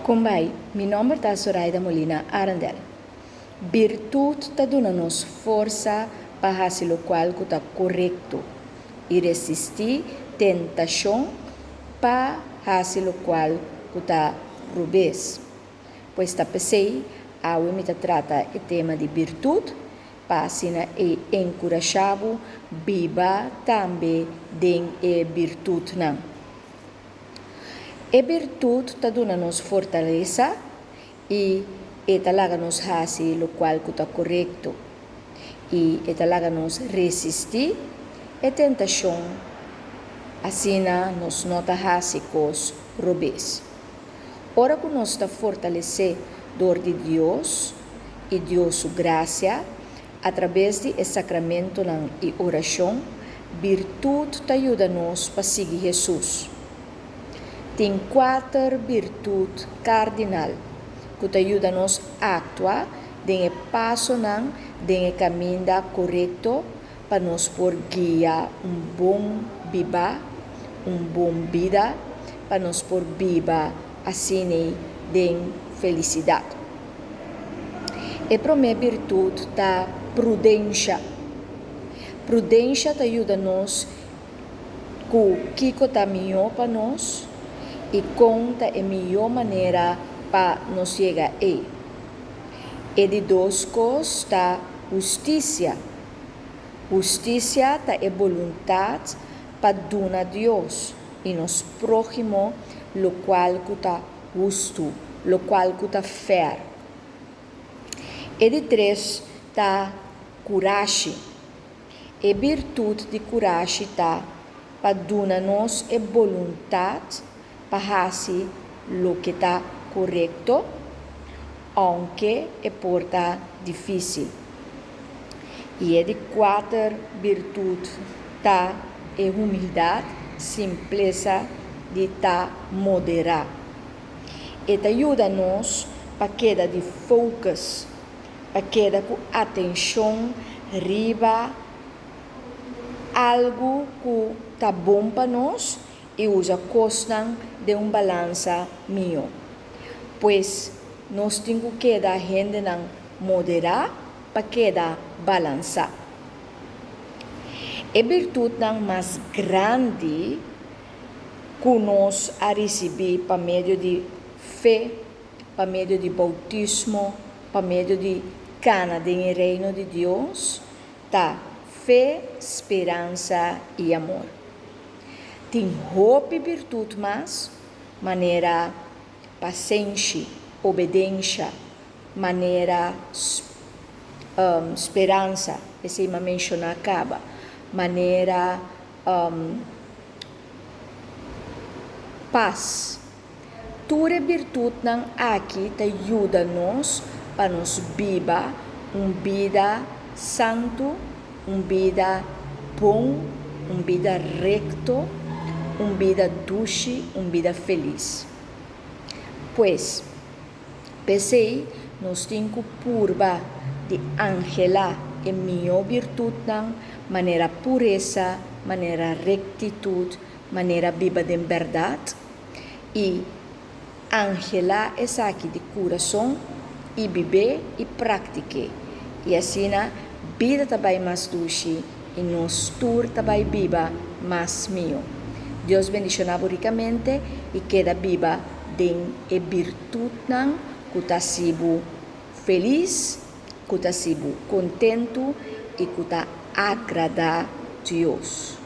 Kon bai? Mi nòmber ta Zoraida Molina Arendel. Birtut ta duna nos forsa pa hasi lokual ku ta korekto i resistí tentashon pa hasi lokual ku ta robes. Pues ta p'esei awe mi ta trata e tema di birtut pa asina e enkurashá bo biba tambe den e birtutnan. E birtut ta duna nos fortalesa i e ta laga nos hasi lokual ku ta korekto i e ta laga nos resistí e tentashon, asina nos no ta hasi kos robes. Ora ku nos ta fortalesé dor di Dios i Dios su grasia atrabes di e sakramentonan i orashon, birtut ta yuda nos pa sigui Hesus. Tin kuater birtut kardinal ku ta yuda nos aktua den e pasonan den e kaminda korekto pa nos por guia un bon bibá, un bon bida, pa nos por biba asin'ei den felisidat. E promé birtut ta prudensha. Prudensha ta yuda nos ku kiko ta mihó pa nos i kon ta e mihó manera pa nos yega ei. E di dos kos ta hustisia. Hustisia ta e boluntat pa duna Dios i nos próhimo lokual ku ta hustu, lokual ku ta fèr. E di tres ta kurashi. E birtut di kurashi ta pa duna nos e boluntat pa hasi loke ta korekto, ounke e por ta difísil. I e di kuater birtut ta e humildat, simplesa di ta moderá. E ta yuda nos pa keda di focus, pa keda ku atenshon riba algu ku ta bon pa nos i usa kosnan den un balansa mihó. Pues, nos tin ku keda hendenan moderá pa keda balansá. E birtutnan mas grandi ku nos a risibí pa medio di fe, pa medio di boutismo, pa medio di kana den e Reino di Dios, ta fe, speransa i amor. Tin hopi birtut mas, manera pasenshi, obedensha, manera speransa, esei mi a menshoná kaba, manera pas. Tur e birtutnan aki ta yuda nos pa nos biba un bida santu, un bida bon, un bida rekto, un bida dushi, un bida felis. Pues, p'esei nos tin ku purba di anhelá e mihó birtutnan manera puresa, manera rektitut, manera biba den bèrdat i anhelá esaki di kurason i bib'é i praktik'é. I asina bida ta bai mas dushi i nos tur ta bai biba mas mihó. Dios bendishoná bo rikamente i keda biba den e birtutnan ku ta hasi bo felis, ku ta hasi bo kontentu i ku ta agradá Dios.